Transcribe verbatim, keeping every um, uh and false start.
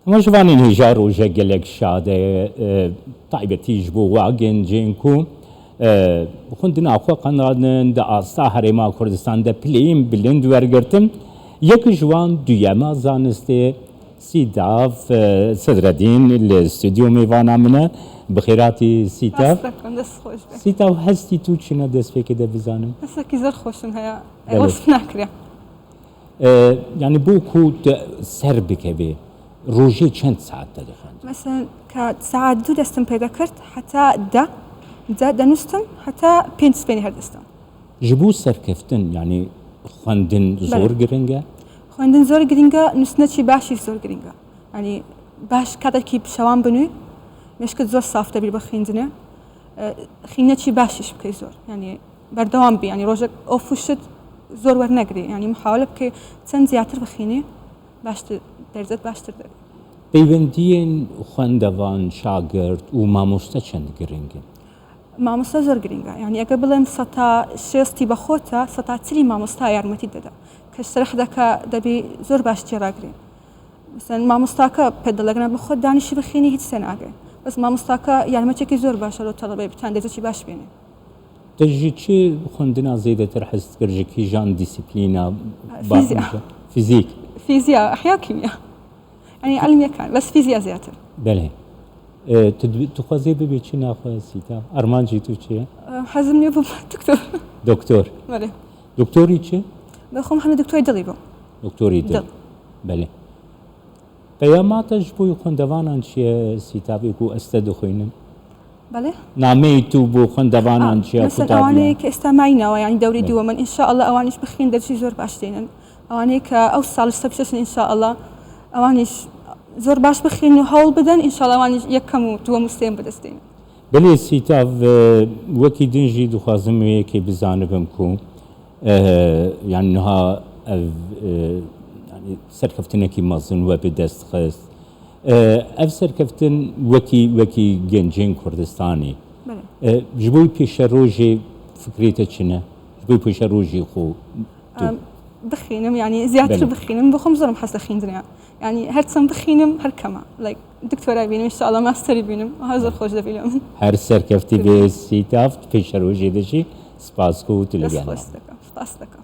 Hema ji vanên hêja roje gelek şade, e, taybetî ji bo wa gencên ku, e, xwendina xwe qenadin di asta Herêma Kurdistan de pileyên bilind wergirtin. Yek ji wan duyema zanistê Sîtav, e, Sedredîn li stûdyo mêvana min e. Bi xêr hatî Sîtav. Rast dikim, dest xweş be. Sîtav, hestî tu çi ne destpêkê de bizanim? Hestekî zor xweşim heye. Belê. Wesf nakiriye. E, yanî bo ku tu ser bikevê, rojê çend saet te dixwend? Mesela, ka saet du destim pê dekird, heta de, de, denûstim, heta pênc sibênî her destim. Ji bo serkeftin, yanî xwendin zor Belê. giring e? Xwendin zor giring e, nûstinekî baş jî zor giring e. Yanî baş katekî bi şewan binû, meşkit zor saf debî bi xîndinê. E, xînekî baş jî bikey zor. Yanî berdewam bî, yanî rojek of û şit zor wernegirî. Yanî muhawele bikey çend ziyartir bixînî, baştir, derzet baştir debî. Peywendiyên xwendevan, şagirt û mamoste çend giring in? Mamoste zor giring e. Yanî eger bilim seta şêstî bi xwe te, seta çilî mamosta yarmetî dide. Ke şerh dike debî zor baş cê ragirî. Mesela mamostake pê dilegine bi xwe danîşî bixînî hiç se nake. Bes mamostake yarmetçekî zor baş e lo telebeyê bi tendêzekî baş bênî. Te ji çi xwendina zêdetir hez dikir, ji kîjan dîsîplîna? Fîzya. Fîzîk. Fîzya, ehya, kîmya. Yanî elmiyekan, bes fîzya zêdetir. Belê. E, tu, tu dixwazî bibî çi naxwe Sîtav? Armancî tu çi ye? E, hezim niye bibim doktor. Doktor. Belê. Doktorî çi? Bi xwe heme doktorî dilî bû. Doktorî dil. Dil. Belê. Peyama te ji bo xwendevanan çi ye Sîtavê ku ez te dixwînim? Belê. Nameyê tu bo xwendevanan çi ye? Mesela ewanê ke êsta mayîna we, yanî dewrê Belê. dû min, înşaallah ewan îş bixîn dercî zor baş tênin. Ewanê ke ew sal ji te pişeşin înşaallah, ewan îş zor baş bixîn û hewl bidin, înşaallah ewan îş yekem û duwem û sêyem bi dest tênin. Belê Sîtav, e, wekî din jî dixwazim wê yekê bizanibim ku, e, yanî niha ev, e, yanî serkeftinekî mezin we bi dest xist. E, ev serkeftin wekî, wekî gencên Kurdistanê, Belê. e, ji bo pêşerojê fikrê te çi ne? Ji bo pêşerojê xwe tu? Em, bixînim, yanî ziyartir Belê. bixînim, bi xwe zor im hez li xîndinê. Yanî her çend bixînim, her kema. Like, doktora bînim, înşallah masterî bînim. Her zor xweş dibînim. Her serkeftî bê Sîtav, pêşerojê de jî spas ku tu li Dest gel xweş me. dikim. Spas dikim.